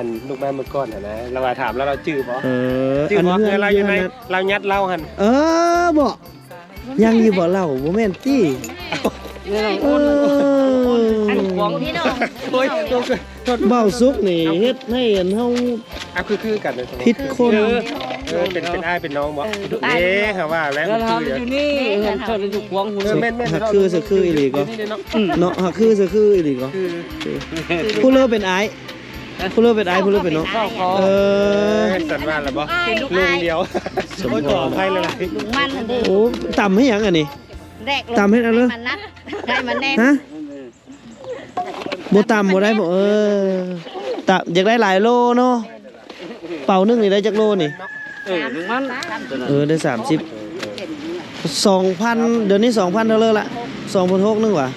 ຫັ້ນລູກມາມື້ກ່ອນຫັ້ນນະ ລາວວ່າຖາມລາວ ລາວຈື່ບໍ່? ເອີ ຈື່ບໍ່? ອັນເຮືອນ ເຮືອນລາວຢູ່ໃນ ເຮືອນນັ້ນ ລາວຍັດລາວຫັ້ນ. ເອີ ບໍ່ ຍັງຢູ່ບໍ່ເລົ່າ? ບໍ່ແມ່ນຕິ? ເອີ ອັນຂອງ ໂອ້ຍ ເບົາສຸກນີ້ເຮັດໃຫ້ອັນເຮົາ ອ່ະ ຄື ຄືກັນເລີຍ ຜິດຄົນ. ເອີ ເອີ ເປັນ ເປັນອ້າຍເປັນນ້ອງບໍ່? ເອີ ເດ້ ຫາວ່າແລ້ວ ເອີ ມັນຄືຢູ່ນີ້ ເອີ ເພິ່ນຢູ່ຂວາງຫູ ເອີ ແມ່ນໆ ຮັກຄືສະຄືອີ່ຫຼີກໍ ຢູ່ນີ້ເນາະ ເນາະ ຮັກຄືສະຄືອີ່ຫຼີກໍ ຄື ຜູ້ເລີເປັນອ້າຍ ຜູ້ເລີເປັນອ້າຍ ຜູ້ເລີເປັນນ້ອງ ເອີ ເອີ ສັນວ່າລະບໍ່ ລຸງດຽວ ໂອ້ຍ ຂໍອະໄພຫຼາຍໆ ລຸງມັນຫັ້ນເດ້. ໂອ້ ຕຳໃຫ້ຫຍັງອັນນີ້? ແດກລົງ ຕຳເຮັດອັນເລີ ໃຫ້ມັນໜັກ ໃຫ້ມັນແໜ້ນ ຮະ? ບໍ່ຕຳບໍ່ໄດ້ບໍ່? ເອີ ຕຳ ຢາກໄດ້ຫຼາຍໂລເນາະ. ເປົາໜຶ່ງນີ້ໄດ້ຈັກໂລນີ້? ເອີ ໜຶ່ງມັນ ເອີ ໄດ້ສາມສິບ ສອງພັນ ດຽວນີ້ສອງພັນເທົ່າເລີລະ? ສອງພັນຫົກໜຶ່ງຫວາ?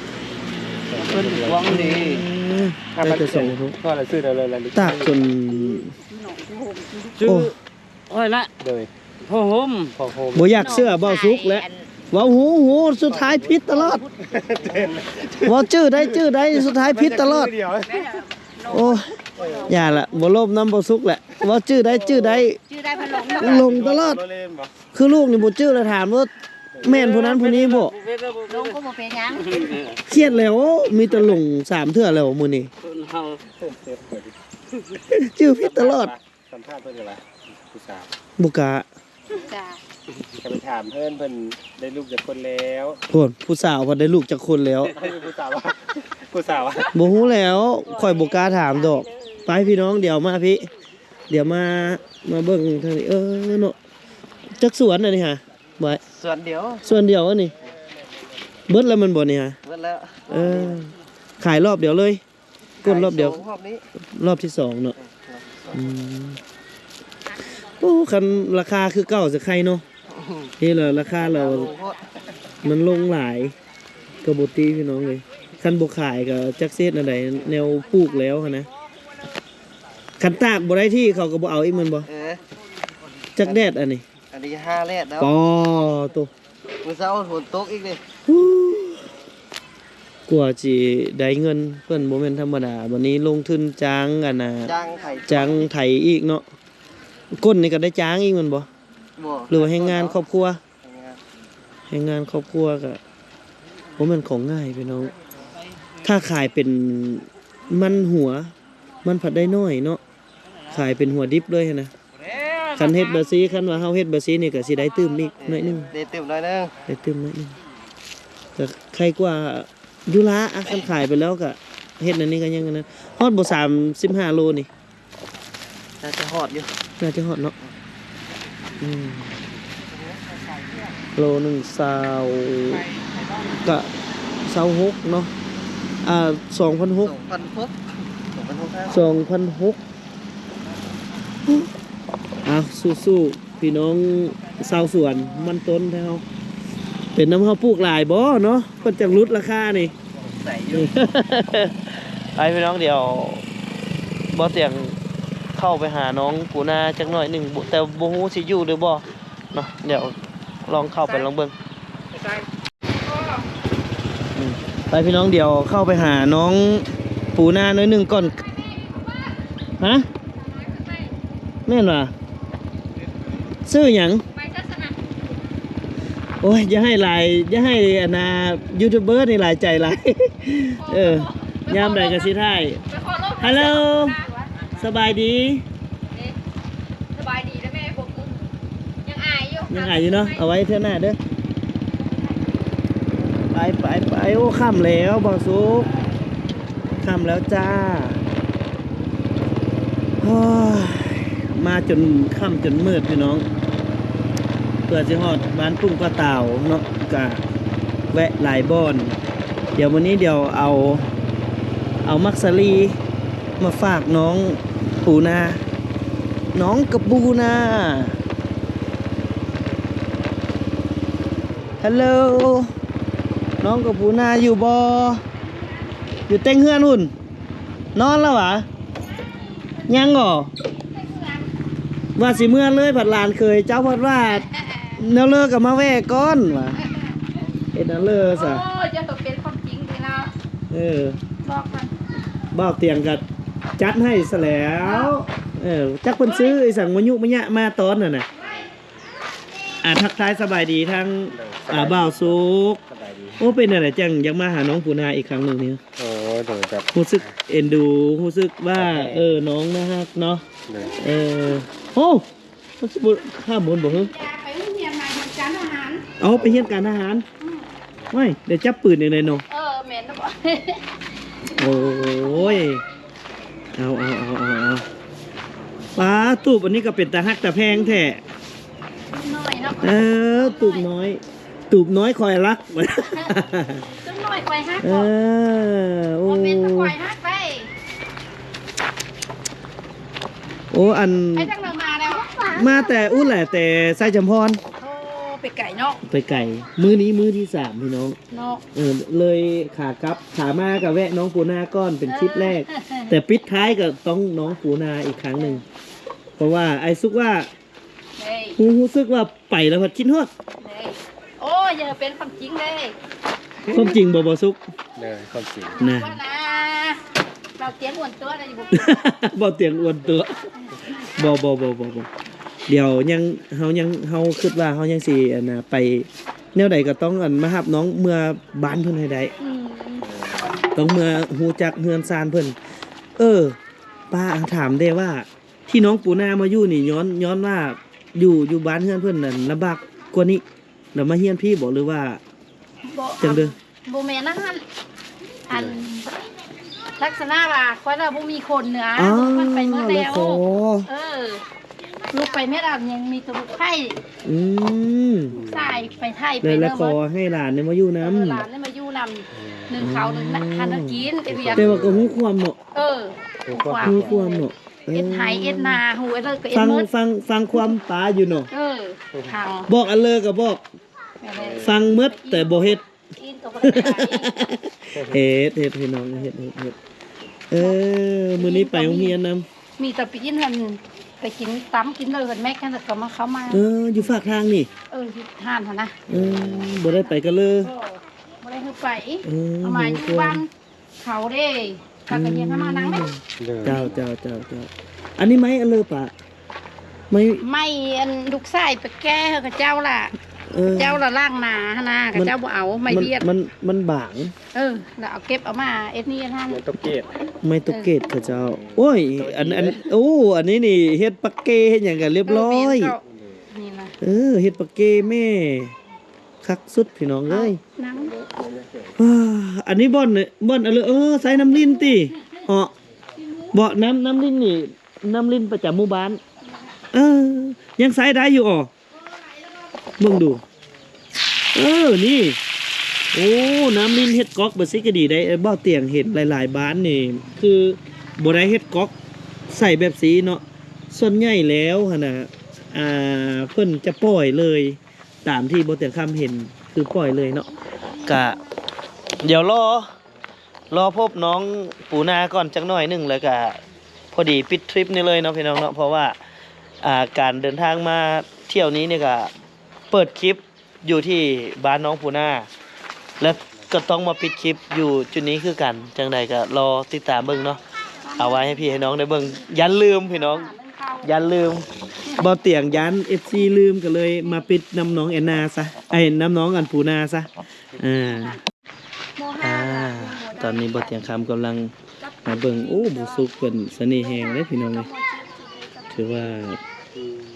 ເພິ່ນຫວັງດີ ອືມ ໄດ້ແຕ່ສອງພັນຫົກ ພໍລະຊື້ໄດ້ເລີລະ ຕາກຈົນ ໂອ້ ຂ້ອຍລະ ໂດຍ ຜ້າຫົ່ມ ຜ້າຫົ່ມ ບໍ່ຢາກເຊື່ອເບົາສຸກແຫຼະ ເວົ້າຫູ ຫູ ສຸດທ້າຍຜິດຕະຫຼອດ ເວົ້າຈື່ໄດ້ຈື່ໄດ້ ສຸດທ້າຍຜິດຕະຫຼອດ. ໂອ້ຍ ຢ່າລະ ບໍ່ລົມນຳເບົາສຸກແຫຼະ ເວົ້າຈື່ໄດ້ຈື່ໄດ້ ຈື່ໄດ້ພັດລົມ ຫຼົງຕະຫຼອດ. ຄືລູກນີ້ບໍ່ຈື່ລະຖາມໂລດ ແມ່ນຜູ້ນັ້ນຜູ້ນີ້ບໍ່? ຫຼົງກໍບໍ່ເປັນຫຍັງ ຄຽດແລ້ວ ມີແຕ່ຫຼົງສາມເທື່ອແລ້ວມື້ນີ້ ຈື່ຜິດຕະຫຼອດ. ສຳພາດເພິ່ນກໍວ່າຜູ້ສາວ ບໍ່ກ້າ ຈ້າ ກໍໄປຖາມເພິ່ນ ເພິ່ນໄດ້ລູກຈັກຄົນແລ້ວ? ໂອ້ ຜູ້ສາວເພິ່ນໄດ້ລູກຈັກຄົນແລ້ວ? ຜູ້ສາວວ່າ ຜູ້ສາວວ່າ ບໍ່ຮູ້ແລ້ວ ຂ້ອຍບໍ່ກ້າຖາມດອກ. ໄປພີ່ນ້ອງ ດຽວມາພີ້ ດຽວມາ ມາເບິ່ງທາງນີ້ ເອີເນາະ. ຈັກສວນອັນນີ້ຫາ? ບໍ່ ສວນດຽວ ສວນດຽວອັນນີ້ ເບິດແລ້ວແມ່ນບໍ່ນີ້ຫາ? ເບິດແລ້ວ ເອີ ຂາຍລອບດຽວເລີຍ ກົ້ນລອບດຽວ ຂາຍສອງ ຮອບນີ້ ຮອບທີສອງເນາະ. ອືມ ໂອ້ ຄັນລາຄາຄືເກົ່າຈະໄຄເນາະ. ນີ້ລະລາຄາລາວມັນລົງຫຼາຍ ກໍບໍ່ຕິພີ່ນ້ອງເອີຍ. ຄັນບໍ່ຂາຍກໍຈັກຊິເຮັດແນວໃດ ແນວປູກແລ້ວຫັ້ນນະ. ຄັນຕາກບໍ່ໄດ້ທີ່ເຂົາກໍບໍ່ເອົາອີກແມ່ນບໍ່? ເອີ ຈັກແດດອັນນີ້? ອັນນີ້ຫ້າແດດແລ້ວ. ປໍໂຕ ມື້ເຊົ້າຝົນຕົກອີກເດ້. ກວ່າຊິໄດ້ເງິນເພິ່ນບໍ່ແມ່ນທຳມະດາ. ບັດນີ້ລົງທຶນຈ້າງອັນນ່າ ຈ້າງໄຖ ຈ້າງໄຖອີກເນາະ. ກົ້ນນີ້ກໍໄດ້ຈ້າງອີກແມ່ນບໍ່? ບໍ່ ຫຼືວ່າແຮງງານຄອບຄົວ? ແຮງງານ ແຮງງານຄອບຄົວກໍບໍ່ແມ່ນຂອງງ່າຍພີ່ນ້ອງ. ຖ້າຂາຍເປັນມັນຫົວ ມັນພັດໄດ້ໜ້ອຍເນາະ. ຂາຍເປັນຫົວດິບເລີຍຫັ້ນນະ. ຄັນເຮັດແບບຊີ້ ຄັນວ່າເຮົາເຮັດແບບຊີ້ນີ້ກໍຊິໄດ້ຕື່ມອີກໜ້ອຍໜຶ່ງ ໄດ້ຕື່ມໜ້ອຍໜຶ່ງ ໄດ້ຕື່ມໜ້ອຍໜຶ່ງ ກໍໄຄກວ່າຢູ່ລະ. ອະ ຄັນຂາຍໄປແລ້ວກໍເຮັດອັນນີ້ກໍຍັງອັນນັ້ນ. ຮອດບໍ່ສາມສິບຫ້າໂລນີ້? ໜ້າຈະຮອດຢູ່ ໜ້າຈະຮອດເນາະ. ອືມ ໂລໜຶ່ງຊາວ ກະຊາວຫົກເນາະ. ອ່າ ສອງພັນຫົກ ສອງພັນຫົກ ສອງພັນຫົກ ສອງພັນຫົກ. ເອົາ ສູ້ໆ ພີ່ນ້ອງຊາວສວນມັນຕົ້ນແທ້ເຮົາ. ເປັນນຳເຮົາປູກຫຼາຍບໍ່ເນາະ ເພິ່ນຈັ່ງຫຼຸດລາຄານີ້. ໃສ່ຢູ່ ໄປພີ່ນ້ອງ ດຽວບໍ່ຕຽງເຂົ້າໄປຫານ້ອງປູນາຈັກໜ້ອຍໜຶ່ງ ແຕ່ບໍ່ຮູ້ຊິຢູ່ຫຼືບໍ່ເນາະ. ດຽວລອງເຂົ້າໄປລອງເບິ່ງ. ອືມ ໄປພີ່ນ້ອງ ດຽວເຂົ້າໄປຫານ້ອງປູນາໜ້ອຍໜຶ່ງກ່ອນ. ຮະ? ແມ່ນຫວາ? ຊື່ຫຍັງ? ໂອ້ຍ ຢ່າໃຫ້ຫຼາຍ ຢ່າໃຫ້ອັນນ່າ ຢູທູບເບີນີ້ຫຼາຍໃຈຫຼາຍ. ເອີ ຍາມໃດກໍຊິຖ່າຍ. ຮາໂລ ສະບາຍດີ. ເດ້ ສະບາຍດີເດີແມ່ ພວກມຶງຍັງອາຍຢູ່ ຍັງອາຍຢູ່ເນາະ. ເອົາໄວ້ເທື່ອໜ້າເດີ. ໄປ ໄປ ໄປ. ໂອ້ ຄ່ຳແລ້ວບ່າວສຸກ ຄ່ຳແລ້ວຈ້າ. ໂອ້ຍ ມາຈົນຄ່ຳຈົນມືດພີ່ນ້ອງ ເພື່ອຊິຮອດບ້ານປຸ່ງປາຕາວເນາະ ກະແວະຫຼາຍບ່ອນ. ດຽວມື້ນີ້ ດຽວເອົາ ເອົາໝາກສາລີ ມາຝາກນ້ອງປູນາ ນ້ອງກະປູນາ. ຮາໂລ ນ້ອງກະປູນາຢູ່ບໍ່? ຢູ່ເຕັງເຮືອນພຸ້ນ ນອນແລ້ວຫວາ? ຍັງບໍ? ວ່າຊິເມືອເລີຍ ພັດຫຼານເຂີຍເຈົ້າພັດວ່າ ແນວເລີກະມາແວ່ກ່ອນຫວາ. ເຮັດແນວເລີຊະ. ໂອ້ຍ ເຈົ້າຕ້ອງເປັນຄວາມຈິງຕິລາວ. ເອີ ບອກມັນ ບ່າວຕຽງກະຈັດໃຫ້ຊະແລ້ວ. ເອີ ຈັກເພິ່ນຊື້ອີ່ສັງມາຍຸມະຍະມາຕອນນັ້ນນະ. ອ່າ ທັກທາຍສະບາຍດີທາງ ໂດຍ ອ່າ ສະບາຍດີ ບ່າວສຸກ. ສະບາຍດີ. ໂອ້ ເປັນແນວໃດຈັ່ງຢາກມາຫານ້ອງປູນາອີກຄັ້ງໜຶ່ງນີ້? ໂອ້ ໂດຍ ແບບ ຮູ້ສຶກເອັນດູ ຮູ້ສຶກວ່າ ເອີ ນ້ອງໜ້າຮັກເນາະ. ໂດຍ. ເອີ ໂອ້ ມັນຊິບໍ່ຂ້າມໝົດບໍ່? ໄປໂຮງຮຽນມາ ຮຽນການທະຫານ. ເອົາ ໄປຮຽນການທະຫານ. ອືມ. ໂອ້ຍ ໄດ້ຈັບປືນຈັ່ງໃດເນາະ? ເອີ ແມ່ນແລ້ວ. ໂອ້ຍ ເອົາ ເອົາ ເອົາ ເອົາ ເອົາ. ປາ ຕູບອັນນີ້ກໍເປັນຕາຮັກຕາແພງແທ້. ຕູບນ້ອຍເນາະ. ເອີ ຕູບນ້ອຍ ຕູບນ້ອຍຄອຍຮັກ. ຕູບນ້ອຍຄອຍຮັກ. ເອີ ໂອ້ ບໍ່ແມ່ນຄອຍຮັກໄດ້. ໂອ້ ອັນ ໄປທາງໃດມາແລ້ວ? ມາແຕ່ອຸ້ນແຫຼະ ແຕ່ໄຊຈຳພອນ. ໂອ້ ໄປໄກເນາະ ໄປໄກ. ມື້ນີ້ມື້ທີສາມ ພີ່ນ້ອງ. ເນາະ ເອີ ເລີຍຂາກັບ ຂາມາກໍແວະນ້ອງປູນາກ່ອນເປັນ ເອີ ທຣິບແລກ ແຕ່ປິດທ້າຍກໍຕ້ອງນ້ອງປູນາອີກຄັ້ງໜຶ່ງ ເອີ ເພາະວ່າອ້າຍສຸກວ່າ ເອີ ຮູ້ ຮູ້ສຶກວ່າໄປແລ້ວພັດຄິດຮອດ. ເອີ ໂອ້ຍ ຢ່າເປັນຄວາມຈິງເດ້. ຄວາມຈິງບໍ່ ບ່າວສຸກ? ເອີ ຄວາມຈິງນະ ວ່ານະ ບ່າວຕຽງອ້ວນຕົວໄດ້ຢູ່ບໍ່? ບ່າວຕຽງອ້ວນຕົວ. ບໍ່ ບໍ່ ບໍ່ ບໍ່ ບໍ່ ດຽວຍັງ ເຮົາຍັງ ເຮົາຄິດວ່າເຮົາຍັງຊິ ອັນນ່າ ໄປ ແນວໃດກໍຕ້ອງ ອັນ ມາຮັບນ້ອງເມືອບ້ານເພິ່ນໃຫ້ໄດ້. ອືມ ຕ້ອງເມືອຮູ້ຈັກເຮືອນຊານເພິ່ນ. ເອີ ປ້າ ຖາມແດ່ວ່າ ທີ່ນ້ອງປູນາມາຢູ່ນີ້ ຍ້ອນ ຍ້ອນວ່າຢູ່ ຢູ່ບ້ານເຮືອນເພິ່ນນັ້ນລຳບາກກວ່ານີ້ ແລ້ວມາຮຽນພີ້ບໍ ຫຼືວ່າ ບໍ່ ຈັ່ງໃດ? ບໍ່ແມ່ນອັນນັ້ນ ອັນ ລັກສະນະວ່າຂ້ອຍລະບໍ່ມີຄົນເນາະ. ອໍ ມັນໄປໝົດແລ້ວ. ເອີ ລູກໄປແມ່ນອັນຍັງມີແຕ່ລູກໄພ້. ອືມ ສາຍໄປໄທໄປ ແລ້ວ ແລ້ວຂໍໃຫ້ຫຼານໄດ້ມາຢູ່ນຳ. ເອີ ຫຼານໄດ້ມາຢູ່ນຳ ໜຶ່ງເຂົ້າ ໜຶ່ງ ອໍ ຫາ ໜຶ່ງກິນ ແຕ່ວ່າ ແຕ່ວ່າກໍຮູ້ຄວາມເນາະ. ເອີ ຮູ້ຄວາມ ຮູ້ຄວາມເນາະ. ເຮັດໄຮ່ເຮັດນາ ຮູ້ເລີກກໍເຮັດໝົດ ຟັງ ຟັງຄວາມປາຢູ່ເນາະ ເອີ ຟັງ ບອກອັນເລີກກໍບອກ ແມ່ນແຫຼະ ຟັງໝົດແຕ່ບໍ່ເຮັດ ອີນກໍບໍ່ໄດ້ຂາຍ ເຮັດ ເຮັດພີ່ນ້ອງ ເຮັດ ເຮັດ ເຮັດ ເອີ ມື້ນີ້ໄປໂຮງຮຽນນຳ ມີແຕ່ໄປກິນຫັ້ນ ໄປກິນຕຳກິນເລີຫັ້ນ ແມັກຫັ້ນ ແລ້ວກໍມາ ເຂົ້າມາ ເອີ ຢູ່ຟາກທາງນີ້ ເອີ ຢູ່ຮ້ານຫັ້ນນະ ເອີ ບໍ່ໄດ້ໄປກັນເລີ ບໍ່ ບໍ່ໄດ້ຄືໄປ ເອີ ເອົາມາຢູ່ບ້ານ ເຂົາເດ້ ພາກັນຮຽນທຳມະນັງເດ້ ເຈົ້າ ເຈົ້າ ເຈົ້າ ເຈົ້າ ອັນນີ້ໄມ້ອັນເລີປະ ໄມ້ ໄມ້ອັນລູກຊາຍໄປແກ່ເຂົາເຈົ້າລະ ເອີ ເຈົ້າລະລ້າງໜ້າຫັ້ນນະ ເຂົາເຈົ້າບໍ່ເອົາ ໄມ້ວຽດ ມັນ ມັນບາງ ເອີ ລະເອົາເກັບເອົາມາເຮັດນີ້ເຮັດຫັ້ນ ໄມ້ຕົກເກດ ໄມ້ຕົກເກດເຂົາເຈົ້າ ໂອ້ຍ ອັນ ອັນ ໂອ້ ອັນນີ້ນີ້ເຮັດປາເກເຮັດຫຍັງກໍລຽບລ້ອຍ ນີ້ນະ ເອີ ເຮັດປາເກແມ່ ຄັກສຸດພີ່ນ້ອງເອີຍ ນັ່ງ ອ່າ ອັນນີ້ບ່ອນ ບ່ອນ ເອີ ໃສ່ນ້ຳລິນຕິ ເນາະ ບໍ່ ນ້ຳ ນ້ຳລິນນີ້ ນ້ຳລິນປະຈຳໝູ່ບ້ານ ເອີ ຍັງໃຊ້ໄດ້ຢູ່ ອໍ ເບິ່ງດູ ເອີ ນີ້ ໂອ້ ນ້ຳລິນເຮັດກ໋ອກແບບຊີ້ກໍດີໄດ໋ ເອີ ບ່າວຕຽງເຫັນຫຼາຍໆບ້ານນີ້ ຄືບໍ່ໄດ້ເຮັດກ໋ອກໃສ່ແບບຊີ້ເນາະ ສ່ວນໃຫຍ່ແລ້ວຫັ້ນນະ ອ່າ ເພິ່ນຈະປ່ອຍເລີຍ ຕາມທີ່ບໍ່ຕຽງຄຳເຫັນຄືປ່ອຍເລີຍເນາະ ກະດຽວລໍ ລໍພົບນ້ອງປູນາກ່ອນຈັກໜ້ອຍໜຶ່ງ ແລ້ວກະພໍດີປິດທຣິບນີ້ເລີຍເນາະພີ່ນ້ອງເນາະ ເພາະວ່າ ອ່າ ການເດີນທາງມາທ່ຽວນີ້ນີ້ກະເປີດຄລິບຢູ່ທີ່ບ້ານນ້ອງປູນາ ແລ້ວກໍຕ້ອງມາປິດຄລິບຢູ່ຈຸດນີ້ຄືກັນ ຈັ່ງໃດກໍລໍຕິດຕາມເບິ່ງເນາະ ເອົາໄວ້ໃຫ້ພີ່ໃຫ້ນ້ອງໄດ້ເບິ່ງ ຢ້ານລືມພີ່ນ້ອງ ຢ້ານລືມ ບ່າວຕຽງຢ້ານເອັຟຊີລືມ ກໍເລີຍມາປິດນຳນ້ອງແອນນາຊະ ເອີຍ ນຳນ້ອງອັນປູນາຊະ ອ່າ ອ່າ ຕອນນີ້ບ່າວຕຽງຄຳກຳລັງມາເບິ່ງ ໂອ້ ບ່າວສຸກເພິ່ນສະເໜ່ແຮງເດ້ພີ່ນ້ອງເອີຍ ຖືວ່າ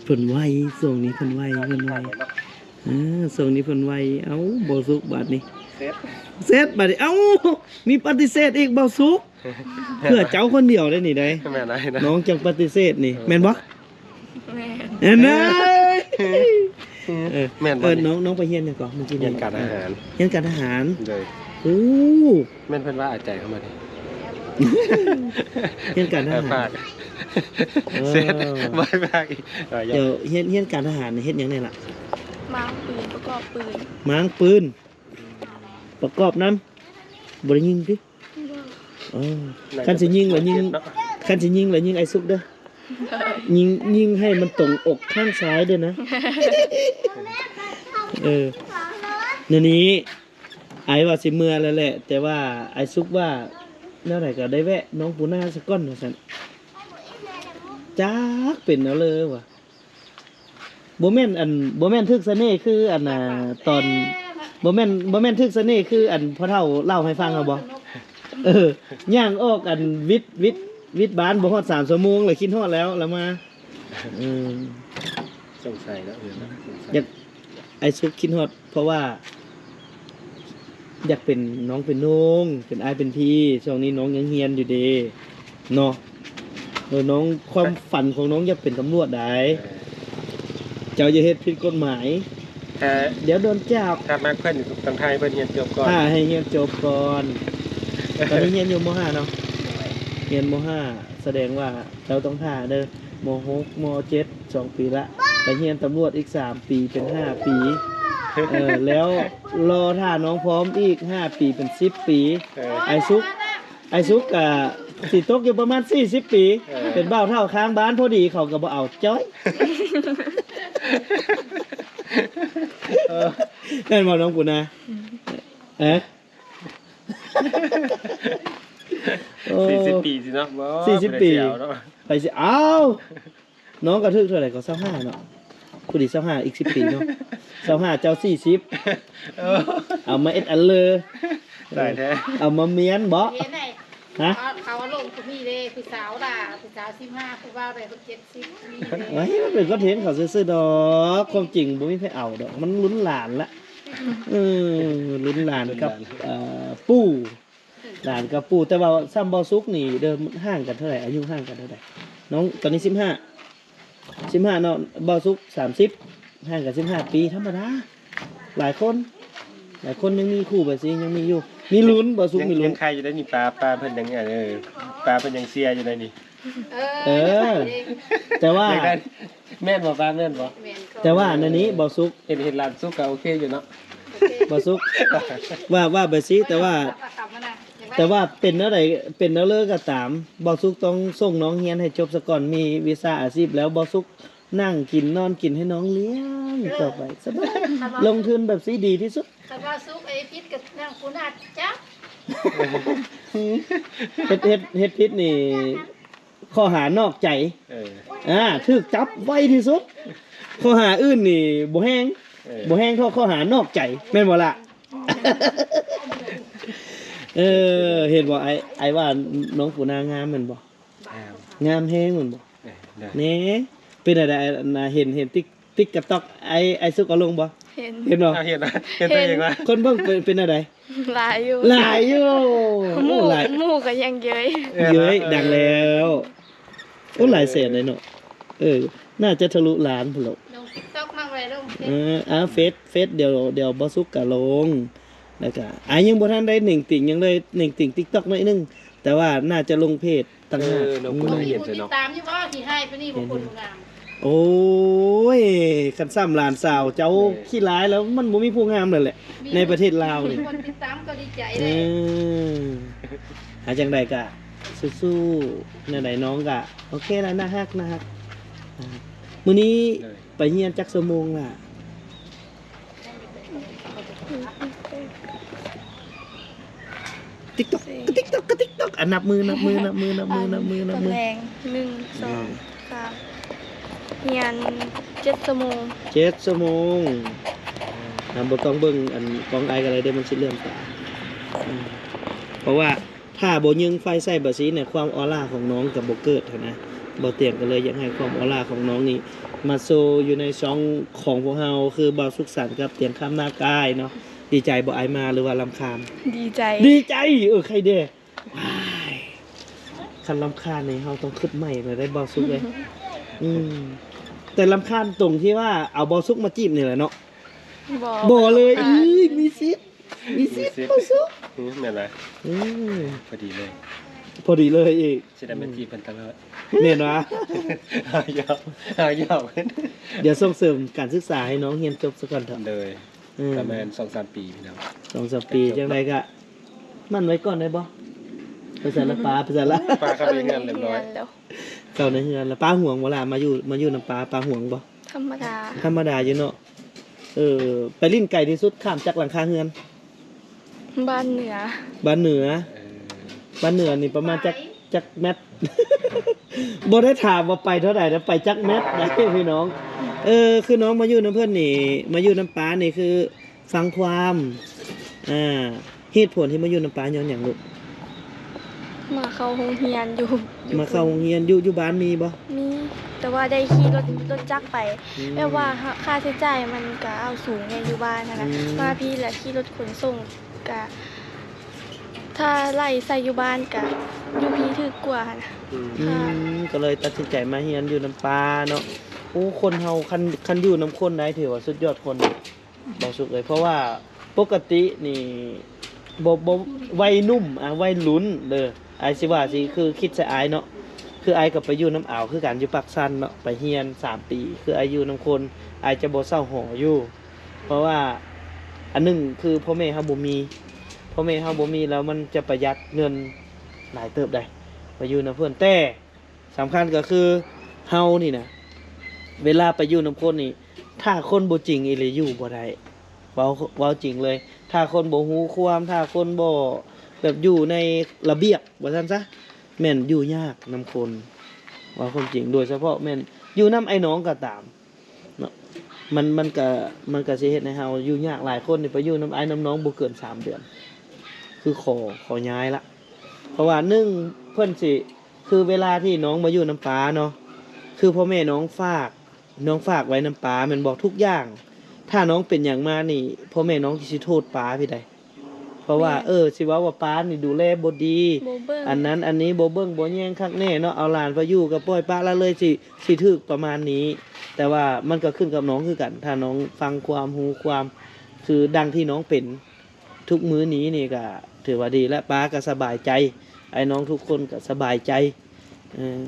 ເພິ່ນໄວ ຊ່ວງນີ້ເພິ່ນໄວ ເພິ່ນໄວ ເອີ ຊ່ວງນີ້ເພິ່ນໄວ ເອົ້າ ບ່າວສຸກບາດນີ້ ເຊັດ ເຊັດບາດນີ້ ເອົ້າ ມີປະຕິເສດອີກ ບ່າວສຸກ ເພື່ອເຈົ້າຄົນດຽວໄດ໋ນີ້ໄດ໋ ແມ່ນໄດ໋ນະ ນ້ອງຈັ່ງປະຕິເສດນີ້ ເອີ ແມ່ນບໍ່? ແມ່ນ ເອີ ເອີ ເອີ ແມ່ນບໍ່ ເອີ ນ້ອງ ນ້ອງໄປຮຽນຫຍັງເກາະມື້ກີ້ນີ້? ຮຽນການທະຫານ ຮຽນການທະຫານ ໂດຍ ໂອ້ ແມ່ນເພິ່ນວ່າອາຈາຍເຂົ້າມານີ້ ຮຽນການທະຫານ ຝາກ ເອີ ເຊັດ ບໍ່ໃຫ້ຝາກອີກ ເອີ ດຽວ ຮຽນ ຮຽນການທະຫານນີ້ເຮັດຫຍັງແດ່ລະ? ມ້າງປືນ ປະກອບປືນ ມ້າງປືນ ປະກອບນຳ ບໍ່ໄດ້ຍິງຕິ? ບໍ່ ອໍ ຄັນຊິຍິງລະຍິງ ເນາະ ຄັນຊິຍິງລະຍິງອ້າຍສຸກເດີ ຍິງ ຍິງໃຫ້ມັນຕົງອົກຂ້າງຊ້າຍເດີນະ ເອີ ແນວນີ້ ອ້າຍວ່າຊິເມືອແລ້ວແຫຼະ ແຕ່ວ່າອ້າຍສຸກວ່າ ແນວໃດກໍໄດ້ແວະນ້ອງປູນາຊະກ່ອນວ່າຊັ້ນ ຈັກເປັນແນວເລີວ່າ ບໍ່ແມ່ນອັນ ບໍ່ແມ່ນຖືກສະເໜ່ຄືອັນນ່າ ຕອນ ບໍ່ແມ່ນ ບໍ່ແມ່ນຖືກສະເໜ່ຄືອັນພໍ່ເຖົ້າເລົ່າໃຫ້ຟັງຫັ້ນບໍ່? ເອີ ຍ່າງອອກອັນວິດ ວິດ ວິດບ້ານບໍ່ຮອດສາມຊົ່ວໂມງລະຄິດຮອດແລ້ວລະມາ ເອີ ສົງໄສເນາະ ເອີ ສົງໄສ ຢາກ ອ້າຍສຸກຄິດຮອດ ເພາະວ່າ ຢາກເປັນນ້ອງເປັນນຸ່ງ ເປັນອ້າຍເປັນພີ່ ຊ່ວງນີ້ນ້ອງຍັງຮຽນຢູ່ເດ້ເນາະ ເອີ ນ້ອງ ຄວາມຝັນຂອງນ້ອງຢາກເປັນຕຳຫຼວດໃດ໋ ເອີ ເຈົ້າຢ່າເຮັດຜິດກົດໝາຍ ຖ້າ ດຽວໂດນຈັບ ຖ້າມັກເພິ່ນຕ້ອງຖ້າໃຫ້ເພິ່ນຮຽນຈົບກ່ອນ ຖ້າໃຫ້ຮຽນຈົບກ່ອນ ຕອນນີ້ຮຽນຢູ່ ມໍຫ້າ ເນາະ ຮຽນ ມໍຫ້າ ສະແດງວ່າ ເຈົ້າຕ້ອງຖ້າເດີ ມໍຫົກ ມໍເຈັດ ສອງປີລະ ໄປຮຽນຕຳຫຼວດອີກສາມປີ ເປັນຫ້າປີ ເອີ ແລ້ວລໍຖ້ານ້ອງພ້ອມອີກຫ້າປີ ເປັນສິບປີ ເອີ ອ້າຍສຸກ ອ້າຍສຸກກະຊິຕົກຢູ່ປະມານສີ່ສິບປີ ເອີ ເປັນບ່າວເຖົ້າຄ້າງບ້ານພໍດີ ເຂົາກໍບໍ່ເອົາຈ້ອຍ ເອີ ແມ່ນບໍ່ນ້ອງປູນາ? ອືມ ເອີ ໂອ້ ສີ່ສິບປີຊິເນາະ ບໍ່ ສີ່ສິບປີ ໃຜຊິເອົາເນາະ ໃຜຊິເອົາ ນ້ອງກໍຖືກເທົ່າໃດກໍ ຊາວຫ້າເນາະ ຜູ້ດີ ຊາວຫ້າ ອີກສິບປີເນາະ ຊາວຫ້າ ເຈົ້າສີ່ສິບ ເອີ ເອົາມາເອັດອັນເລີ ຕາຍແທ້ ເອົາມາມ້ຽນບໍ ເຫັນໄດ ຮະ ເຂົາ ເຂົາລົງຜູ້ນີ້ເດ້ ຜູ້ສາວລະ ຜູ້ສາວສິບຫ້າ ຜູ້ບ່າວໄດ້ເຈັດສິບ ໂອ້ຍ ມັນເປັນຄອນເທັນເຂົາຊື່ໆດອກ ຄວາມຈິງບໍ່ມີໃຜເອົາດອກ ມັນລຸ້ນຫຼານລະ ເອີ ລຸ້ນຫຼານກັບ ລຸ້ນຫຼານ ເອີ ປູ່ ຫຼານກັບປູ່ ແຕ່ວ່າສ່ຳບ່າວສຸກນີ້ເດີ ຫ່າງກັນເທົ່າໃດ? ອາຍຸຫ່າງກັນເທົ່າໃດ? ນ້ອງຕອນນີ້ສິບຫ້າ ສິບຫ້າເນາະ ບ່າວສຸກສາມສິບ ຫ່າງກັນສິບຫ້າປີ ທຳມະດາ ຫຼາຍຄົນ ຫຼາຍຄົນຍັງມີຄູ່ແບບຊີ້ ຍັງມີຢູ່ ມີລຸ້ນ ບ່າວສຸກມີລຸ້ນ ຍັງໄຄຢູ່ໄດ໋ນີ້ ປາ ປາເພິ່ນຍັງ ເອີ ປາເພິ່ນຍັງເຊຍຢູ່ໄດ໋ນີ້. ເອີ ເອີ ແຕ່ວ່າ ຢາກໄດ້ ແມ່ນບໍ່ປ້າ ແມ່ນບໍ່? ແມ່ນກໍ ແຕ່ວ່າອັນນີ້ເບົາສຸກ ເຫັນ ເຫັນຫຼານສຸກກໍໂອເຄຢູ່ເນາະ ໂອເຄ ເບົາສຸກ ວ່າ ວ່າໄປຊີ້ ແຕ່ວ່າ ແຕ່ວ່າເປັນແນວໃດ ເປັນແນວເລີກໍຕາມ ເບົາສຸກຕ້ອງສົ່ງນ້ອງຮຽນໃຫ້ຈົບສາກ່ອນ ມີວິຊາອາຊີບແລ້ວ ເບົາສຸກນັ່ງກິນນອນກິນໃຫ້ນ້ອງລ້ຽງຕໍ່ໄປ ສະບາຍ ລົງທຶນແບບຊີ້ດີທີ່ສຸດ. ຄັນວ່າສຸກໄອ້ຜິດກໍນັ່ງຄູນາດຈັບ ເຮັດ ເຮັດ ເຮັດຜິດນີ້ ຂໍ້ຫານອກໃຈ ເອີ ອ່າ ຖືກຈັບໄວທີ່ສຸດ ຂໍ້ຫາອື່ນນີ້ບໍ່ແຮງ ເອີ ບໍ່ແຮງເທົ່າຂໍ້ຫານອກໃຈ ແມ່ນບໍ່ລະ? ເອີ ເຫັນບໍ່ ອ້າຍ ອ້າຍວ່ານ້ອງປູນາງາມແມ່ນບໍ່? ງາມ ງາມແຮງແມ່ນບໍ່? ເອີ ເນາະ ເປັນໃດ ອັນນ່າ ເຫັນ ເຫັນຕິກ ຕິກກະຕັອກ ອ້າຍ ອ້າຍສຸກເອົາລົງບໍ່? ເຫັນ ເຫັນບໍ່? ເອົາ ເຫັນ ເຫັນຕົວເອງວ່າ ຄົນເບິ່ງເປັນ ເປັນແນວໃດ? ຫຼາຍຢູ່ ຫຼາຍຢູ່ ໂອ້ ຫຼາຍ ໝູ່ກໍຍັງເຍີ້ຍ ເຍີ້ຍ ເອີ ດັງແລ້ວ ໂອ້ ເອີ ຫຼາຍແສນເລີຍເນາະ ເອີ ໜ້າຈະທະລຸລ້ານພຸ້ນແຫຼະ ລົງຕິກຕັອກນຳ ບໍ່ໄດ້ລົງເຟສ ເອີ ອ່າ ເຟສ ເຟສ ດຽວ ດຽວເບົາສຸກກະລົງ ແລ້ວກະ ອ້າຍຍັງບໍ່ທັນໄດ້ເໜັງຕິງຫຍັງເລີຍ ເໜັງຕິງຕິກຕັອກໜ້ອຍໜຶ່ງ ແຕ່ວ່າໜ້າຈະລົງເພຈ ຕ່າງຫາກ ເອີ ນ້ອງ ອືມ ຄົນໄດ້ເຫັນ ຜູ້ຕິດຕາມຢູ່ບໍ່ ທີ່ໃຫ້ປານນີ້ບໍ່ ຄົນງາມ ໂອ້ຍ ຄັນຊ້ຳຫຼານສາວເຈົ້າ ເອີ ຂີ້ລາຍແລ້ວ ມັນບໍ່ມີຜູ້ງາມແລ້ວແຫຼະ ມີ ໃນປະເທດລາວນີ້ ຄົນຕິດຕາມກໍດີໃຈ ເອີ ແລ້ວ ຫາຈັ່ງໃດກະສູ້ໆ ແນວໃດນ້ອງກະໂອເຄລະ ໜ້າຮັກ ໜ້າຮັກ ອ່າ ມື້ນີ້ ໂດຍ ໄປຮຽນຈັກຊົ່ວໂມງລະ? ຕິກຕັອກ ກະຕິກຕັອກ ກະຕິກຕັອກ ອ່ະ ນັບມື ນັບມື ນັບມື ນັບມື ນັບມື ຕອນແລງ ໜຶ່ງ ສອງ ສາມ ຮຽນເຈັດຊົ່ວໂມງ ເຈັດຊົ່ວໂມງ ອ່າ ບໍ່ຕ້ອງເບິ່ງອັນກ້ອງອ້າຍກໍໄດ້ເດີ ມັນຊິເຫຼືອມຕາ ເພາະວ່າ ຖ້າບໍ່ຍິງໄຟໃສ່ບາຊີນະ ຄວາມອໍລາຂອງນ້ອງກໍບໍ່ເກີດຫັ້ນນະ ບ່າວຕຽງກໍເລີຍຢາກໃຫ້ຄວາມອໍລາຂອງນ້ອງນີ້ ມາໂຊຢູ່ໃນຊ່ອງຂອງພວກເຮົາ ຄືບ່າວສຸກສັນກັບຕຽງຄຳນາກາຍເນາະ ດີໃຈບໍ່ອ້າຍມາ ຫຼືວ່າລຳຄານ? ດີໃຈ ດີໃຈ ເອີ ໃຄແດ່ ວ້າຍ ຄັນລຳຄານນີ້ເຮົາຕ້ອງຄຶດໃໝ່ແລ້ວໄດ໋ບ່າວສຸກເອີຍ ອືມ ແຕ່ລຳຄານຕົງທີ່ວ່າເອົາບ່າວສຸກມາຈີບນີ້ແຫຼະເນາະ ບໍ່ ບໍ່ເລີຍ ອ່າ ເອີຍ ມີສິດ ມີສິດ ມີສິດ ບໍ່ສຸກ ອືມ ແມ່ນລະ ອືມ ພໍດີເລີຍ ພໍດີເລີຍອີກ ຊິໄດ້ມາຈີບເພິ່ນຕະຫຼອດ ອືມ ແມ່ນຫວາ? ເອົາຢອກ ເອົາຢອກ ດຽວສົ່ງເສີມການສຶກສາໃຫ້ນ້ອງຮຽນຈົບສາກ່ອນເຖາະ ໂດຍ ເອີ ປະມານສອງສາມປີພີ່ນ້ອງ ສອງສາມປີ ຈົບ ຈັ່ງໃດກະໝັ້ນໄວ້ກ່ອນໄດ້ບໍ່? ໄປໃສລະ ປາ ໄປໃສລະ? ປາເຂົ້າໃນເຮືອນລຽບຮ້ອຍ ເຂົ້າໃນເຮືອນລະ ປາຫວງບໍ່ລະ? ມາຢູ່ ມາຢູ່ນຳປາ ປາຫວງບໍ່? ທຳມະດາ ທຳມະດາຢູ່ເນາະ ເອີ ໄປຫຼິ້ນໄກທີ່ສຸດ ຂ້າມຈັກຫຼັງຄາເຮືອນ? ບ້ານເໜືອ ບ້ານເໜືອ ເອີ ບ້ານເໜືອນີ້ປະມານຈັກ ຈັກແມັດ? ບໍ່ໄດ້ຖາມວ່າໄປເທົ່າໃດນະ ໄປຈັກແມັດນະພີ່ນ້ອງ ເອີ ຄືນ້ອງມາຢູ່ນຳເພິ່ນນີ້ ມາຢູ່ນຳປານີ້ ຄືຟັງຄວາມ ອ່າ ເຫດຜົນທີ່ມາຢູ່ນຳປາຍ້ອນຫຍັງລູກ? ມາເຂົ້າໂຮງຮຽນຢູ່ ມາເຂົ້າໂຮງຮຽນ ຢູ່ ຢູ່ບ້ານມີບໍ່? ມີ ແຕ່ວ່າໄດ້ຂີ່ລົດ ລົດຈັກໄປ ອືມ ແບບວ່າຄ່າໃຊ້ຈ່າຍມັນກະເອົາສູງແດ່ຢູ່ບ້ານຫັ້ນນະ ອືມ ມາພີ້ລະຂີ່ລົດຂົນສົ່ງກະ ຖ້າໄລ່ໃສ່ຢູ່ບ້ານກະຢູ່ພີ້ຖືກກວ່າຫັ້ນນະ ອືມ ອືມ ກໍເລີຍຕັດສິນໃຈມາຮຽນຢູ່ນຳປາເນາະ ໂອ້ ຄົນເຮົາ ຄັນ ຄັນຢູ່ນຳຄົນໄດ້ ຖືວ່າສຸດຍອດຄົນ ບ່າວສຸກເອີຍ ເພາະວ່າປົກກະຕິນີ້ ບໍ່ ບໍ່ ໄວໜຸ່ມ ອ່າ ໄວລຸ້ນເດີ ອ້າຍຊິວ່າຊິ ຄືຄິດໃສ່ອ້າຍເນາະ ຄືອ້າຍກໍໄປຢູ່ນຳອາວຄືກັນ ຢູ່ປາກຊັນເນາະ ໄປຮຽນສາມປີ ຄືອ້າຍຢູ່ນຳຄົນ ອ້າຍຈະບໍ່ເຊົ່າຫໍຢູ່ ເພາະວ່າອັນໜຶ່ງຄືພໍ່ແມ່ເຮົາບໍ່ມີ ພໍ່ແມ່ເຮົາບໍ່ມີແລ້ວມັນຈະປະຢັດເງິນຫຼາຍເຕີບໃດ໋ ໄປຢູ່ນຳເພິ່ນ ແຕ່ ສຳຄັນກໍຄືເຮົານີ້ນະ ເວລາໄປຢູ່ນຳຄົນນີ້ ຖ້າຄົນບໍ່ຈິງອີ່ຫຼີຢູ່ບໍ່ໄດ້ ເວົ້າ ເວົ້າຈິງເລີຍ ຖ້າຄົນບໍ່ຮູ້ຄວາມ ຖ້າຄົນບໍ່ແບບຢູ່ໃນລະບຽບວ່າຊັ້ນຊະ ແມ່ນຢູ່ຍາກນຳຄົນ ເວົ້າຄວາມຈິງ ໂດຍສະເພາະແມ່ນຢູ່ນຳອ້າຍນ້ອງກໍຕາມ ເນາະ ມັນ ມັນກະ ມັນກະຊິເຮັດໃຫ້ເຮົາຢູ່ຍາກ ຫຼາຍຄົນນີ້ໄປຢູ່ນຳອ້າຍນຳນ້ອງບໍ່ເກີນສາມເດືອນ ຄືຂໍ ຂໍຍ້າຍລະ ເພາະວ່າໜຶ່ງເພິ່ນຊິ ຄືເວລາທີ່ນ້ອງມາຢູ່ນຳປາເນາະ ຄືພໍ່ແມ່ນ້ອງຝາກ ນ້ອງຝາກໄວ້ນຳປາແມ່ນບໍ່? ທຸກຢ່າງ ຖ້ານ້ອງເປັນຫຍັງມານີ້ ພໍ່ແມ່ນ້ອງຊິໂທດປາພີ້ໃດ ເພາະວ່າ ແມ່ນ ເອີ ຊິເວົ້າວ່າປານີ້ດູແລບໍ່ດີ ບໍ່ເບິ່ງ ອັນນັ້ນອັນນີ້ ບໍ່ເບິ່ງບໍ່ແຍງຄັກແນ່ເນາະ ເອົາຫຼານໄປຢູ່ກໍປ່ອຍປະລະເລີຍ ຊິ ຊິຖືກປະມານນີ້ ແຕ່ວ່າມັນກໍຂຶ້ນກັບນ້ອງຄືກັນ ຖ້ານ້ອງຟັງຄວາມ ຮູ້ຄວາມ ຄືດັ່ງທີ່ນ້ອງເປັນທຸກມື້ນີ້ນີ້ກໍຖືວ່າດີແລ້ວ ປາກໍສະບາຍໃຈ ອ້າຍນ້ອງທຸກຄົນກໍສະບາຍໃຈ ເອີ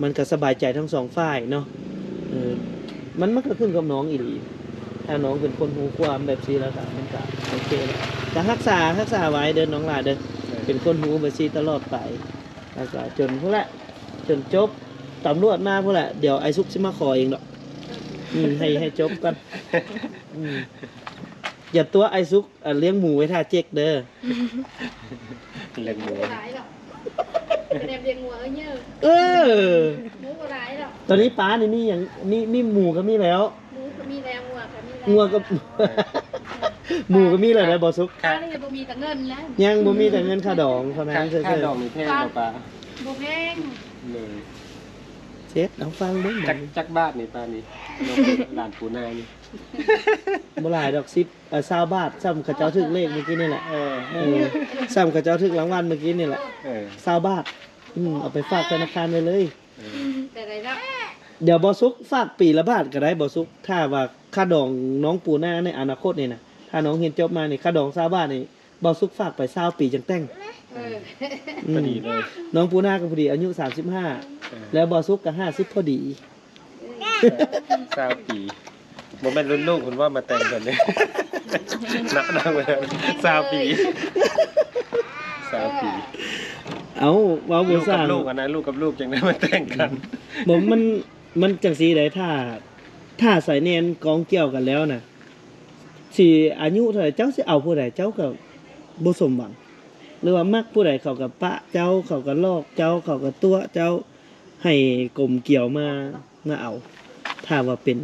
ມັນກໍສະບາຍໃຈທັງສອງຝ່າຍເນາະ. ເອີ ມັນ ມັນກໍຂຶ້ນກັບນ້ອງອີ່ຫຼີ. ຖ້ານ້ອງເປັນຄົນຮູ້ຄວາມແບບຊີ້ແລ້ວກໍ ມັນກໍໂອເຄແລ້ວ. ກໍຮັກສາ ຮັກສາໄວ້ເດີນ້ອງຫຼ້າເດີ. ເປັນຄົນຮູ້ແບບຊີ້ຕະຫຼອດໄປ. ແລ້ວກໍຈົນພຸ້ນແຫຼະ ຈົນຈົບ ຕຳຫຼວດມາພຸ້ນແຫຼະ ດຽວອ້າຍສຸກຊິມາຂໍເອງດອກ. ອືມ ໃຫ້ ໃຫ້ຈົບກ່ອນ. ອືມ ຢ່າຕົວະອ້າຍສຸກ ອັນລ້ຽງໝູໄວ້ຖ້າເຈັກເດີ. ລ້ຽງໝູ ບໍ່ຫຼາຍດອກ ແນມລ້ຽງງົວເອີຍ. ເອີ ໝູບໍ່ຫຼາຍດອກ. ຕອນນີ້ປານີ້ມີຫຍັງ ມີ ມີໝູກໍມີແລ້ວ ໝູກໍມີແລ້ວ ງົວກໍມີແລ້ວ ງົວກໍ ເອີ ໝູກໍມີແລ້ວນະບໍ່ສຸກ. ປານີ້ບໍ່ມີແຕ່ເງິນນະ ຍັງບໍ່ມີແຕ່ເງິນຄ່າດອງເທົ່ານັ້ນ. ຄ່າ ຄ່າດອງນີ້ແພງບໍ່ປາ? ບໍ່ແພງເລີຍ. ເຊັດ ເອົາຟັງເບິ່ງ ຈັກ ຈັກບາດນີ້ປານີ້ ຫຼານປູນານີ້? ບໍ່ຫຼາຍດອກ ສິບ ເອີ ຊາວບາດ ສ່ຳເຂົາເຈົ້າຖືກເລກມື້ກີ້ນີ້ແຫຼະ. ເອີ ເອີ ສ່ຳເຂົາເຈົ້າຖືກລາງວັນມື້ກີ້ນີ້ແຫຼະ. ເອີ ຊາວບາດ. ອືມ ເອົາໄປຝາກທະນາຄານໄວ້ເລີຍ. ເອີ ໄດ້ໆເນາະ. ດຽວບໍ່ສຸກຝາກປີລະບາດກໍໄດ້ບໍ່ສຸກ. ຖ້າວ່າຄ່າດອງນ້ອງປູນາໃນອະນາຄົດນີ້ນະ ຖ້ານ້ອງຮຽນຈົບມານີ້ ຄ່າດອງຊາວບາດນີ້ ບໍ່ສຸກຝາກໄປຊາວປີຈັ່ງແຕ່ງ. ເອີ ອືມ ພໍດີເລີຍ. ນ້ອງປູນາກໍພໍດີອາຍຸສາມສິບຫ້າ ເອີ ແລ້ວບໍ່ສຸກກໍຫ້າສິບພໍດີ. ຊາວປີ ບໍ່ແມ່ນລຸ້ນລູກເພິ່ນວ່າມາແຕ່ງກັນເດ້. ນັບ ນັບ ຊາວປີ ຊາວປີ. ເອົ້າ ເວົ້າບໍ່ສ້າງ ລູກກັບລູກຫັ້ນນະ ລູກກັບລູກຈັ່ງໄດ້ມາແຕ່ງກັນ. ບໍ່ ມັນ ມັນຈັ່ງຊີ້ໃດ໋ ຖ້າ ຖ້າສາຍແນນກອງກ່ຽວກັນແລ້ວນະ ຊິອາຍຸເທົ່າໃດ ເຈົ້າຊິເອົາຜູ້ໃດ ເຈົ້າກໍບໍ່ສົມຫວັງ. ຫຼືວ່າມັກຜູ້ໃດ ເຂົາກໍປະເຈົ້າ ເຂົາກໍຫຼອກເຈົ້າ ເຂົາກໍຕົວະເຈົ້າ ໃຫ້ກົມກຽວມາ ມາເອົາ ຖ້າວ່າເປັນ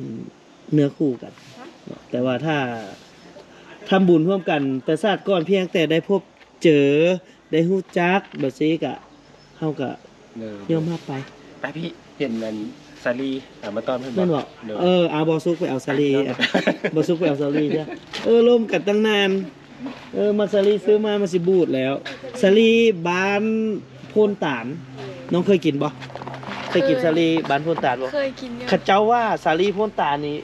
ເນື້ອຄູ່ກັນເນາະ. ແຕ່ວ່າຖ້າທຳບຸນຮ່ວມກັນແຕ່ຊາດກ່ອນ ພຽງແຕ່ໄດ້ພົບເຈີ ໄດ້ຮູ້ຈັກແບບຊີ້ກະ ເຮົາກະ ເອີ ຍອມຮັບໄປ. ໄປພີ່ ເຫັນອັນສາລີ ເອົາມາຕ້ອນເພິ່ນ ແມ່ນບໍ່? ເອີ ເອົາ ບໍ່ສຸກໄປເອົາສາລີ ໄປເນາະ ບໍ່ສຸກໄປເອົາສາລີເດີ. ເອີ ລົມກັນຕັ້ງນານ. ເອີ ມັກສາລີຊື້ມາມັນຊິບູດແລ້ວ. ສາລີບ້ານໂພນຕານ ນ້ອງເຄີຍກິນບໍ່? ເຄີຍກິນສາລີບ້ານໂພນຕານບໍ່? ເຄີຍກິນຢູ່. ເຂົາເຈົ້າວ່າສາລີໂພນຕານນີ້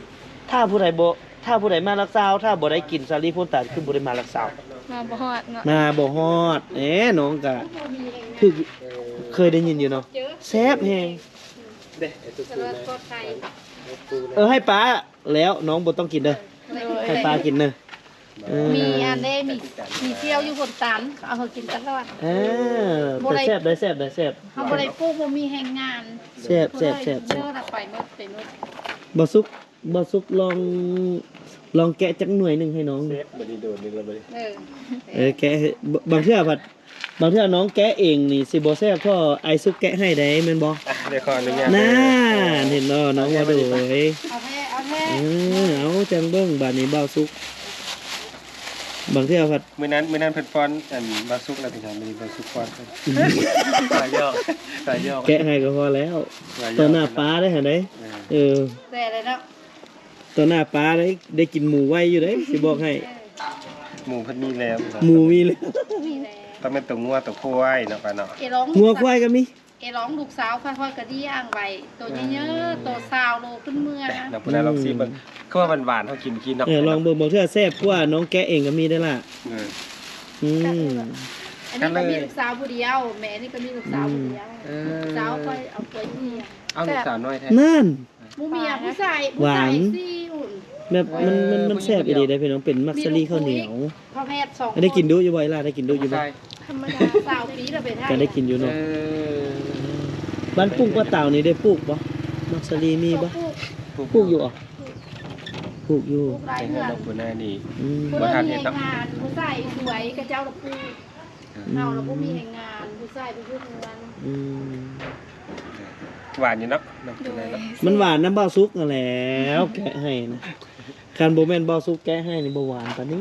ຖ້າຜູ້ໃດບໍ່ ຖ້າຜູ້ໃດມາຫຼັກຊາວ ຖ້າບໍ່ໄດ້ກິນສາລີໂພນຕານ ຄືບໍ່ໄດ້ມາຫຼັກຊາວ ມາບໍ່ຮອດເນາະ ມາບໍ່ຮອດ. ເອີ ນ້ອງກະຖືກ ເຄີຍໄດ້ຍິນຢູ່ເນາະ ແຊບແຮງ. ເອີ ໃຫ້ປາແລ້ວ ນ້ອງບໍ່ຕ້ອງກິນເດີ ໂດຍ ໃຫ້ປາກິນເດີ. ເອີ ມີອັນເດ້ ມີ ມີສ່ຽວຢູ່ໂພນຕານ ເຂົາເອົາໃຫ້ກິນຕະຫຼອດ. ເອີ ບໍ່ໄດ້ ແຊບໄດ໋ ແຊບໄດ໋ ແຊບ. ເຮົາບໍ່ໄດ້ປູກ ບໍ່ມີແຮງງານ. ແຊບ ແຊບ ແຊບ ແຊບ. ເອົາໄປໝົດ ໄປໝົດ. ບໍ່ສຸກ ບໍ່ສຸກ ລອງ ລອງແກະຈັກໜ່ວຍໜຶ່ງໃຫ້ນ້ອງ. ເຊັດ ບັດນີ້ໂດນອີກແລ້ວບັດນີ້. ເອີ ເອີ ແກະໃຫ້ ບ- ບາງເທື່ອພັດ ບາງເທື່ອນ້ອງແກະເອງນີ້ຊິບໍ່ແຊບເທົ່າອ້າຍສຸກແກະໃຫ້ໃດ໋ ແມ່ນບໍ່? ອ່ະ ດຽວຂໍອະນຸຍາດເດີ. ນັ້ນ ເຫັນບໍ່ ນ້ອງວ່າໂດຍ. ເອົາແທ້ ເອົາແທ້. ເອີ ເອົາ ຈັ່ງເບິ່ງບາດນີ້ບ່າວສຸກ ບາງເທື່ອພັດ ມື້ນັ້ນ ມື້ນັ້ນເພິ່ນປ້ອນອັນບ່າວສຸກແລ້ວ ພີ່ນ້ອງ ມື້ນີ້ບ່າວສຸກປ້ອນ. ອືມ ສາຍຫຍອກ ສາຍຫຍອກ. ແກະໃຫ້ກໍພໍແລ້ວ ສາຍຫຍອກ ຕໍ່ໜ້າປ້າໄດ້ຫັ້ນໃດ໋. ເອີ ເອີ ແຕ່ແລ້ວເນາະ ຕໍ່ໜ້າປ້າໄດ້ ໄດ້ກິນໝູໄວຢູ່ເດ້ ຊິບອກໃຫ້. ໝູເພິ່ນມີແລ້ວ ໝູມີແລ້ວ ມີແລ້ວ. ຕ້ອງແມ່ນໂຕງົວໂຕຄວາຍເນາະປ້າເນາະ. ງົວຄວາຍກໍມີ. ເອີ ລອງລູກສາວຂ້ອຍ ຂ້ອຍກໍລ້ຽງໄວ້ ໂຕເຍີະໆ ໂຕຊາວໂລຂຶ້ນເມືອ. ນ້ອງປູນາລອງຊີມເບິ່ງ ຄືວ່າຫວານໆ ເຮົາກິນກີ້ເນາະ. ເອີ ລອງເບິ່ງ ບາງເທື່ອແຊບກວ່ານ້ອງແກະເອງກໍມີເດ້ລະ. ເອີ ອືມ ອັນນີ້ກໍມີລູກສາວຜູ້ດຽວ ແມ່ນີ້ກໍມີລູກສາວຜູ້ດຽວ. ເອີ ລູກສາວຂ້ອຍເອົາໄວ້ເມຍ. ເອົາ ລູກສາວນ້ອຍແທ້. ນັ້ນ ບໍ່ມີຜູ້ຊາຍ ຜູ້ຊາຍຊິຫຸ້ນ. ແບບມັນ ມັນ ມັນແຊບອີ່ຫຼີເດ້ພີ່ນ້ອງ ເປັນໝາກສາລີເຂົ້າໜຽວ. ພໍ່ແພດສອງຄົນ ໄດ້ກິນດຸຢູ່ບໍ່ ອີ່ຫຼ້າ ໄດ້ກິນດຸຢູ່ບໍ່? ທຳມະດາ ຊາວປີແລ້ວໄປໄທ ກໍໄດ້ກິນຢູ່ເນາະ. ເອີ ບ້ານປຸ່ງປ້າເຕົານີ້ໄດ້ປູກບໍ່? ໝາກສາລີມີບໍ່? ປູກ ປູກຢູ່ບໍ? ປູກຢູ່ ປູກຢູ່. ໄປເຮືອນນ້ອງປູນານີ້ ອືມ ບໍ່ທັນເຮັດເນາະ. ຜູ້ຊາຍສວຍ ເຂົາເຈົ້າລະປູກ. ເຮົາລະບໍ່ມີແຮງງານ ຜູ້ຊາຍໄປຢູ່ເຮືອນ. ອືມ ຫວານຢູ່ເນາະ ນ້ອງ ໂດຍ ເນາະ. ມັນຫວານນຳບ່າວສຸກຫັ້ນແຫຼ້ວ ແກະໃຫ້ນະ. ຄັນບໍ່ແມ່ນບ່າວສຸກແກະໃຫ້ນີ້ ບໍ່ຫວານປານນີ້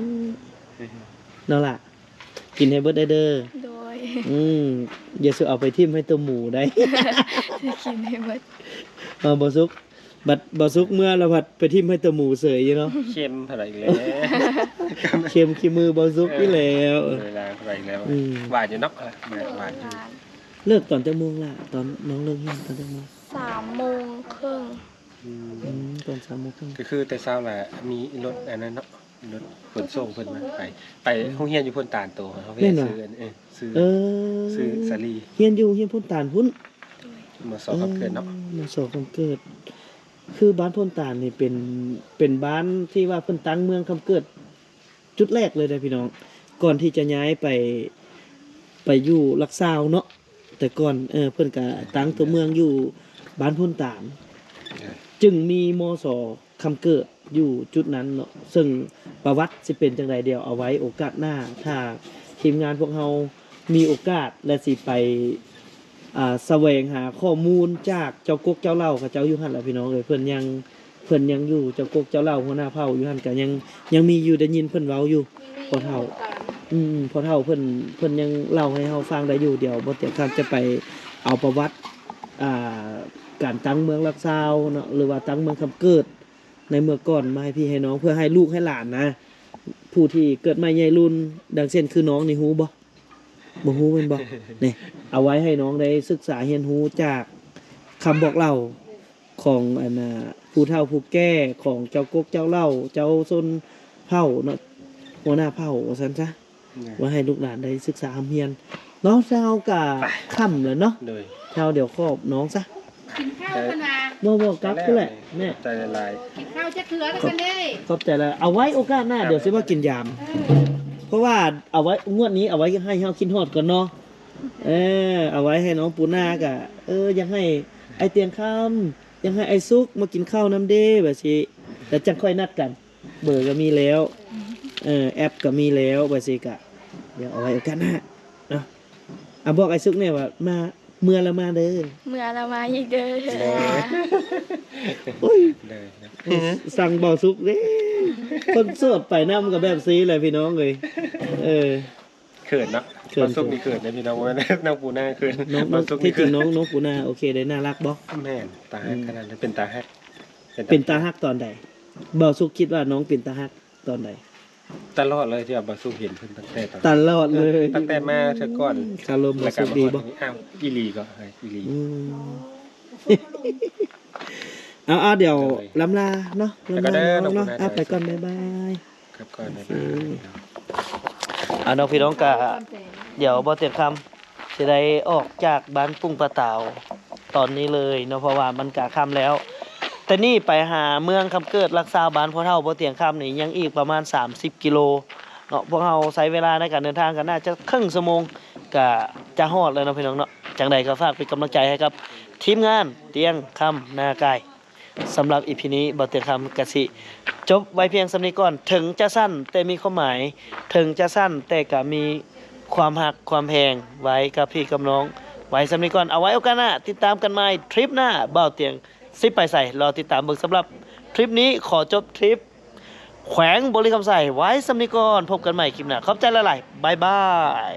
ເນາະລະ. ກິນໃຫ້ເບິດເດີ. ໂດຍ ອືມ ຢ່າຊິເອົາໄປຖິ້ມໃຫ້ໂຕໝູໄດ໋. ກິນໃຫ້ເບິດ. ເອົາ ບ່າວສຸກ ບັດບ່າວສຸກເມືອລະພັດໄປຖິ້ມໃຫ້ໂຕໝູເສີຍຢູ່ເນາະ. ເຄັມເທົ່າໃດອີກແລ້ວ ເຄັມຂີ້ມືບ່າວສຸກອີກແລ້ວ. ເອີ ເວລາເທົ່າໃດອີກແລ້ວ. ອືມ ຫວານຢູ່ເນາະ ເອີ ຫວານຢູ່. ເລີກຕອນຈັກໂມງລະ? ຕອນນ້ອງເລີກຮຽນຕອນຈັກໂມງ? ສາມໂມງເຄິ່ງ. ອືມ ອືມ ຕອນສາມໂມງເຄິ່ງ ກໍຄືແຕ່ເຊົ້າລະມີລົດອັນນັ້ນເນາະ ລົດຂົນສົ່ງເພິ່ນມາ. ໄປ ໄປໂຮງຮຽນຢູ່ໂພນຕານໂຕ ເຮົາໄປຊື້ອັນ ເອີ ຊື້ ເອີ ຊື້ສາລີ. ຮຽນຢູ່ໂຮງຮຽນໂພນຕານພຸ້ນ. ມສ ຄຳເກີດເນາະ ເອີ ມສ ຄຳເກີດ. ຄືບ້ານໂພນຕານນີ້ເປັນ ເປັນບ້ານທີ່ວ່າເພິ່ນຕັ້ງເມືອງຄຳເກີດຈຸດແລກເລີຍເດ້ພີ່ນ້ອງ ກ່ອນທີ່ຈະຍ້າຍໄປ ໄປຢູ່ຫຼັກຊາວເນາະ ແຕ່ກ່ອນ ເອີ ເພິ່ນກະຕັ້ງຕົວເມືອງຢູ່ບ້ານໂພນຕານ ຈຶ່ງມີ ມສ ຄຳເກີດຢູ່ຈຸດນັ້ນເນາະ ເຊິ່ງປະຫວັດຊິເປັນຈັ່ງໃດ ດຽວເອົາໄວ້ໂອກາດໜ້າ ຖ້າທີມງານພວກເຮົາມີໂອກາດ ແລະ ຊິໄປ ອ່າ ສະແຫວງຫາຂໍ້ມູນຈາກເຈົ້າກົກເຈົ້າເຫຼົ່າເຂົາເຈົ້າຢູ່ຫັ້ນລະພີ່ນ້ອງເອີຍ ເພິ່ນຍັງ ເພິ່ນຍັງຢູ່ ເຈົ້າກົກເຈົ້າເຫຼົ່າ ຫົວໜ້າເຜົ່າຢູ່ຫັ້ນກະຍັງ ຍັງມີຢູ່ ໄດ້ຍິນເພິ່ນເວົ້າຢູ່ ພໍ່ເຖົ້າ ອືມ ພໍ່ເຖົ້າເພິ່ນ ເພິ່ນຍັງເລົ່າໃຫ້ເຮົາຟັງໄດ້ຢູ່. ດຽວບໍ່ຕຽງຄຳຈະໄປເອົາປະຫວັດ ອ່າ ການຕັ້ງເມືອງຫຼັກຊາວເນາະ ຫຼືວ່າຕັ້ງເມືອງຄຳເກີດ ໃນເມື່ອກ່ອນມາໃຫ້ພີ່ໃຫ້ນ້ອງ ເພື່ອໃຫ້ລູກໃຫ້ຫຼານນະ ຜູ້ທີ່ເກີດໃໝ່ໃຫຍ່ລຸ້ນ ດັ່ງເຊັ່ນຄືນ້ອງນີ້ຮູ້ບໍ່? ບໍ່ຮູ້ແມ່ນບໍ່? ນີ້ ເອົາໄວ້ໃຫ້ນ້ອງໄດ້ສຶກສາຮຽນຮູ້ຈາກຄຳບອກເລົ່າຂອງ ອັນນ່າ ຜູ້ເຖົ້າຜູ້ແກ່ ຂອງເຈົ້າກົກເຈົ້າເຫຼົ່າ ເຈົ້າຊົນເຜົ່າເນາະ ຫົວໜ້າເຜົ່າວ່າຊັ້ນຊະ. ໄວ້ໃຫ້ລູກຫຼານໄດ້ສຶກສາຮ່ຳຮຽນເນາະ. ຊາວກະ ໄປ ຄ່ຳແລ້ວເນາະ ໂດຍ ຊາວດຽວຂອບນ້ອງຊະ ກິນເຂົ້າ ເອີ ກັນນະ ບໍ່ ບໍ່ ກັບພຸ້ນແຫຼະແມ່ ຂອບໃຈຫຼາຍໆ ກິນເຂົ້າຈັກເທື່ອແລ້ວກັນເດ້ ຂອບໃຈຫຼາຍ ເອົາໄວ້ໂອກາດໜ້າ ເອີ ດຽວຊິມາກິນຢາມ ເອີ ເພາະວ່າເອົາໄວ້ ງວດນີ້ເອົາໄວ້ໃຫ້ເຮົາຄິດຮອດກ່ອນເນາະ ເອີ ເອົາໄວ້ໃຫ້ນ້ອງປູນາກະ ເອີ ຢາກໃຫ້ອ້າຍຕຽງຄຳ ຢາກໃຫ້ອ້າຍສຸກມາກິນເຂົ້ານຳເດ້ ແບບຊີ້ ແລ້ວຈັ່ງຄ່ອຍນັດກັນ. ເບີກໍມີແລ້ວ ເອີ ແອັບກໍມີແລ້ວ ວ່າຊີ້ກະ ດຽວເອົາໄວ້ໂອກາດໜ້າເນາະ. ອາ ບອກອ້າຍສຸກແດ່ວ່າ ມາ ເມື່ອລະມາເດີ ເມື່ອລະມາອີກເດີ. ໂອ້ຍ ເດີ ສັ່ງເບົາສຸກເດ້ ຄົນໂສດໄປນຳກໍແບບຊີ້ແຫຼະພີ່ນ້ອງເອີຍ. ເອີ ເຂີນເນາະ ເຂີນ ເບົາສຸກນີ້ເຂີນເດ້ພີ່ນ້ອງ ບໍ່ແມ່ນນ້ອງປູນາເຂີນ ນ້ອງ ນ້ອງ ເບົາສຸກນີ້ເຂີນ. ທີ່ຈິງນ້ອງ ນ້ອງປູນາໂອເຄເດ້ ໜ້າຮັກບໍ່? ແມ່ນ ຕາຮັກ ອືມ ຂະໜາດນັ້ນ ເປັນຕາຮັກ ເປັນຕາ ເປັນຕາຮັກຕອນໃດ? ເບົາສຸກຄິດວ່ານ້ອງເປັນຕາຮັກຕອນໃດ? ຕະຫຼອດເລີຍ ທີ່ວ່າເບົາສຸກເຫັນເພິ່ນຕັ້ງແຕ່ຕອນ ຕະຫຼອດເລີຍ ຕັ້ງແຕ່ມາເທື່ອກ່ອນ ຄາລົມເບົາສຸກດີບໍ່? ອ້າວ ອີ່ຫຼີກໍ ເອີ ອີ່ຫຼີ ອືມ ເອົາໆ ດຽວ ໂດຍ ລ່ຳລາເນາະ ລ່ຳລານ້ອງເນາະ ໄປກ່ອນ ບາຍບາຍ. ຄັບ ກໍໄດ້ ໂອເຄ ມາ ເອົາເນາະພີ່ນ້ອງ ກະດຽວບໍ່ຕຽງຄຳຊິໄດ້ອອກຈາກບ້ານປຸ່ງປາຕາວຕອນນີ້ເລີຍເນາະ ເພາະວ່າມັນກະຄ່ຳແລ້ວ. ແຕ່ນີ້ໄປຫາເມືອງຄຳເກີດ ຫຼັກຊາວ ບ້ານພໍ່ເຖົ້າບໍ່ຕຽງຄຳນີ້ ຍັງອີກປະມານສາມສິບກິໂລເນາະ. ພວກເຮົາໃຊ້ເວລາໃນການເດີນທາງກໍໜ້າຈະເຄິ່ງຊົ່ວໂມງ ກະຈະຮອດແລ້ວເນາະພີ່ນ້ອງເນາະ. ຈັ່ງໃດກໍຝາກເປັນກຳລັງໃຈໃຫ້ກັບທີມງານຕຽງຄຳນາກາຍ. ສຳລັບອີພີນີ້ ບ່າວຕຽງຄຳກະຊິຈົບໄວ້ພຽງສ່ຳນີ້ກ່ອນ. ເຖິງຈະສັ້ນແຕ່ມີຄວາມໝາຍ, ເຖິງຈະສັ້ນແຕ່ກະມີຄວາມຮັກຄວາມແພງໄວ້ກັບພີ່ກັບນ້ອງໄວ້ສ່ຳນີ້ກ່ອນ. ເອົາໄວ້ໂອກາດໜ້າຕິດຕາມກັນໃໝ່. ທຣິບໜ້າບ່າວຕຽງຊິໄປໃສ ລໍຕິດຕາມເບິ່ງ. ສຳລັບທຣິບນີ້ຂໍຈົບທຣິບແຂວງບໍລິຄຳໄຊໄວ້ສ່ຳນີ້ກ່ອນ. ພົບກັນໃໝ່ຄລິບໜ້າ. ຂອບໃຈຫຼາຍໆ. ບາຍບາຍ.